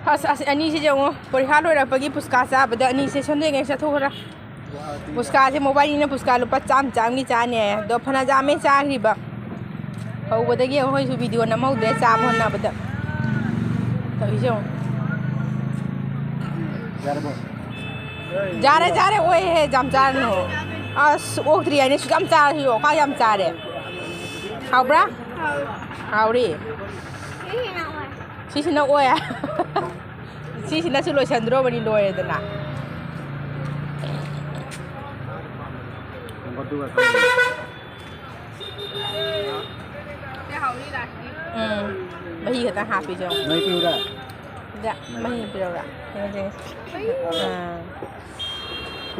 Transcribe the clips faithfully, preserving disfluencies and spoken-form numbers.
ꯑꯁ, ꯑꯁ, ꯑꯅꯤꯁꯦ ꯌꯦꯡꯉꯣ, ꯄꯔꯤꯈꯥ ꯂꯣꯏꯔꯛꯄꯒꯤ ꯄꯨꯁꯀꯥ ꯆꯥꯕꯗ ꯑꯅꯤꯁꯦ ꯁꯣꯟꯗꯩꯉꯩ ꯆꯠꯊꯣꯛꯈ꯭ꯔꯥ꯫ ꯄꯨꯁꯀꯥꯁꯦ ꯃꯣꯕꯥꯏꯅꯤꯅ ꯄꯨꯁꯀꯥ ꯂꯨꯄꯥ ꯆꯥꯝꯃ ꯆꯥꯝꯃꯒꯤ ꯆꯥꯅꯦ, ꯑꯗꯣ ꯐꯅ ꯌꯥꯝꯃꯦ ꯆꯥꯈ꯭ꯔꯤꯕ꯫ ꯍꯧꯕꯗꯒꯤ ꯑꯩꯈꯣꯏꯁꯨ ꯚꯤꯗꯤꯑꯣ ꯅꯝꯍꯧꯗ꯭ꯔꯦ ꯆꯥꯕ ꯍꯣꯠꯅꯕꯗ꯫ ꯇꯧꯔꯤꯁꯦ ꯌꯦꯡꯉꯣ꯫ ꯌꯥꯔꯦ, ꯌꯥꯔꯦ, ꯑꯣꯏꯍꯦ, ꯌꯥꯝ ꯆꯥꯔꯅꯨ꯫ ꯑꯁ, ꯑꯣꯛꯇ꯭ꯔꯤ ꯍꯥꯏꯅꯦ, ꯁꯨꯛ ꯌꯥꯝ ꯆꯥꯔꯁꯨ ꯑꯣꯛꯈꯥꯛ ꯌꯥꯝ ꯆꯥꯔꯦ꯫ ꯍꯥꯎꯕ꯭ꯔꯥ? ꯍꯥꯎꯔꯤ꯫ ꯁꯤꯁꯤꯅ ꯑꯣꯏ꯫ ꯁꯤꯁꯤꯅꯁꯨ ꯂꯣꯏꯁꯟꯗ꯭ꯔꯣꯕꯅꯤ, ꯂꯣꯏꯔꯦꯗꯅ꯫ ꯎꯝ, ꯃꯍꯤ ꯈꯛꯇꯪ ꯍꯥꯞꯄꯤꯁꯦ ꯌꯦꯡꯉꯣ꯫ ꯃꯍꯤ ꯄꯤꯔꯛꯎꯔꯥ? ꯁꯤꯗ ꯃꯍꯤ ꯄꯤꯔꯛꯎꯔꯥ? ꯌꯦꯡꯉꯣ, ꯌꯦꯡꯉꯣ꯫ ꯑꯥ꯫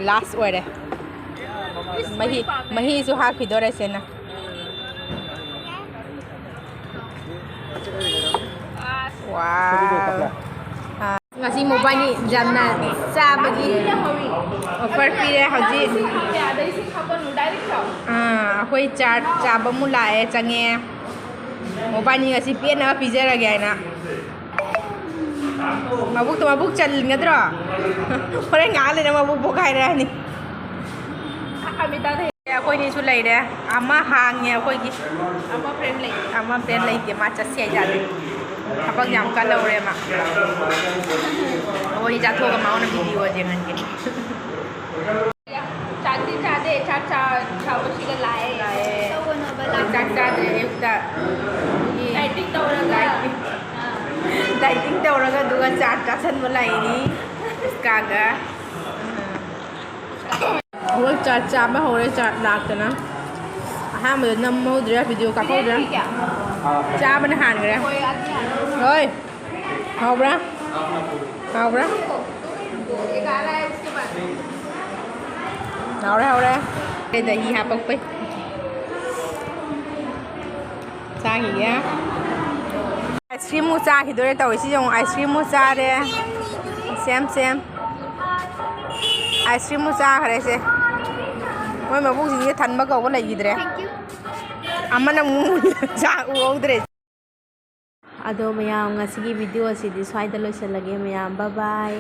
ꯂꯥꯁ ꯑꯣꯏꯔꯦ꯫ ꯃꯍꯤ, ꯃꯍꯤꯁꯨ ꯍꯥꯞꯈꯤꯗꯣꯔꯦ ꯁꯤꯅ꯫ ꯋꯥꯎ꯫ ꯑꯥ, ꯉꯁꯤ ꯃꯣꯕꯥꯏꯅꯤ ꯌꯥꯝꯅ ꯆꯥꯕꯒꯤ ꯑꯣꯐꯔ ꯄꯤꯔꯦ ꯍꯧꯖꯤꯛ꯫ ꯑꯥ, ꯑꯩꯈꯣꯏ ꯆꯥꯠ ꯆꯥꯕ ꯑꯃꯨꯛ ꯂꯥꯛꯑꯦ, ꯆꯪꯉꯦ꯫ ꯃꯣꯕꯥꯏꯅꯤ ꯉꯁꯤ ꯄꯦꯟꯅ ꯄꯤꯖꯔꯒꯦ ꯍꯥꯏꯅ꯫ ꯃꯕꯨꯛꯇꯣ ꯃꯕꯨꯛ ꯆꯟꯒꯗ꯭ꯔꯣ? ꯍꯣꯔꯦꯟ ꯉꯥꯏꯍꯥꯛ ꯂꯩꯔ ꯃꯕꯨꯛ ꯄꯣꯛꯈꯥꯏꯔꯛꯑꯅꯤ꯫ ꯑꯩꯈꯣꯏꯅꯤꯁꯨ ꯂꯩꯔꯦ꯫ ꯑꯃ ꯍꯥꯡꯉꯦ ꯑꯩꯈꯣꯏꯒꯤ꯫ ꯑꯃ ꯐ꯭ꯔꯦꯟ ꯂꯩꯇꯦ꯫ ꯑꯃ ꯐ꯭ꯔꯦꯟ ꯂꯩꯇꯦ꯫ ꯃꯥ ꯆꯠꯁꯦ ꯍꯥꯏꯖꯥꯠꯅꯤ꯫ ꯊꯕꯛ ꯌꯥꯝ ꯀꯜꯂꯧꯔꯦ ꯃꯥ꯫ ꯑꯩꯈꯣꯏ ꯆꯥꯊꯣꯛꯑꯒ ꯃꯉꯣꯟꯗ ꯚꯤꯗꯤꯑꯣ ꯌꯦꯡꯍꯟꯒꯦ꯫ ꯆꯥꯛꯇꯤ ꯆꯥꯗꯦ, ꯆꯥꯛ ꯆꯥ-, ꯆꯥꯕꯁꯤꯒ ꯂꯥꯛꯑꯦ꯫ ꯂꯥꯛꯑꯦ꯫ ꯇꯧꯒꯅꯣꯕ, ꯂꯥꯛꯑꯦ꯫ ꯆꯥꯛ ꯆꯥꯗ꯭ꯔꯦ ꯑꯌꯨꯛꯇ꯫ ꯑꯗꯨꯒꯤ ꯗꯥꯏꯇꯤꯡ ꯇꯧꯔꯒ꯫ ꯗꯥꯏꯇꯤꯡ ꯇꯧꯔꯒ ꯑꯗꯨꯒ ꯆꯥꯛ ꯆꯥꯁꯟꯕ ꯂꯥꯛꯏꯅꯤ ꯏꯁꯀꯥꯒ꯫ ꯑꯩꯈꯣꯏ ꯆꯥꯛ ꯆꯥꯕ ꯍꯧꯔꯦ, ꯆꯥꯛ ꯂꯥꯛꯇꯅ꯫ ꯑꯍꯥꯟꯕꯗ ꯅꯝꯍꯧꯗ꯭ꯔꯦ, ꯚꯤꯗꯤꯑꯣ ꯀꯥꯞꯍꯧꯗ꯭ꯔꯦ꯫ ꯆꯥꯕꯅ ꯍꯥꯟꯈ꯭ꯔꯦ꯫ ꯍꯣꯏ꯫ ꯍꯥꯎꯕ꯭ꯔꯥ? ꯍꯥꯎꯕ꯭ꯔꯥ? ꯍꯥꯎꯔꯦ, ꯍꯥꯎꯔꯦ꯫ ꯗꯍꯤ ꯍꯥꯄꯛꯄꯩ꯫ ꯆꯥꯈꯤꯒꯦ꯫ ꯑꯥꯏꯁ ꯀ꯭ꯔꯤꯝꯃꯨꯛ ꯆꯥꯈꯤꯗꯣꯔꯦ ꯇꯧꯔꯤꯁꯤ ꯌꯦꯡꯉꯨ, ꯑꯥꯏꯁ ꯀ꯭ꯔꯤꯝꯃꯨꯛ ꯆꯥꯔꯦ꯫ ꯁꯦꯝ, ꯁꯦꯝ꯫ ꯑꯥꯏꯁ ꯀ꯭ꯔꯤꯝꯃꯨꯛ ꯆꯥꯈ꯭ꯔꯦꯁꯦ꯫ ꯃꯣꯏ ꯃꯕꯨꯡꯁꯤꯡꯁꯦ ꯊꯟꯕ ꯀꯧꯕ ꯂꯩꯈꯤꯗ꯭ꯔꯦ꯫ ꯑꯃꯅ ꯑꯃꯨꯛ ꯆꯥꯛ ꯎꯍꯧꯗ꯭ꯔꯦ꯫ ꯑꯗꯣ ꯃꯌꯥꯝ, ꯉꯁꯤꯒꯤ video ꯑꯁꯤꯗꯤ ꯁ꯭ꯋꯥꯏꯗ ꯂꯣꯏꯁꯤꯜꯂꯒꯦ꯫ ꯃꯌꯥꯝ bye bye꯫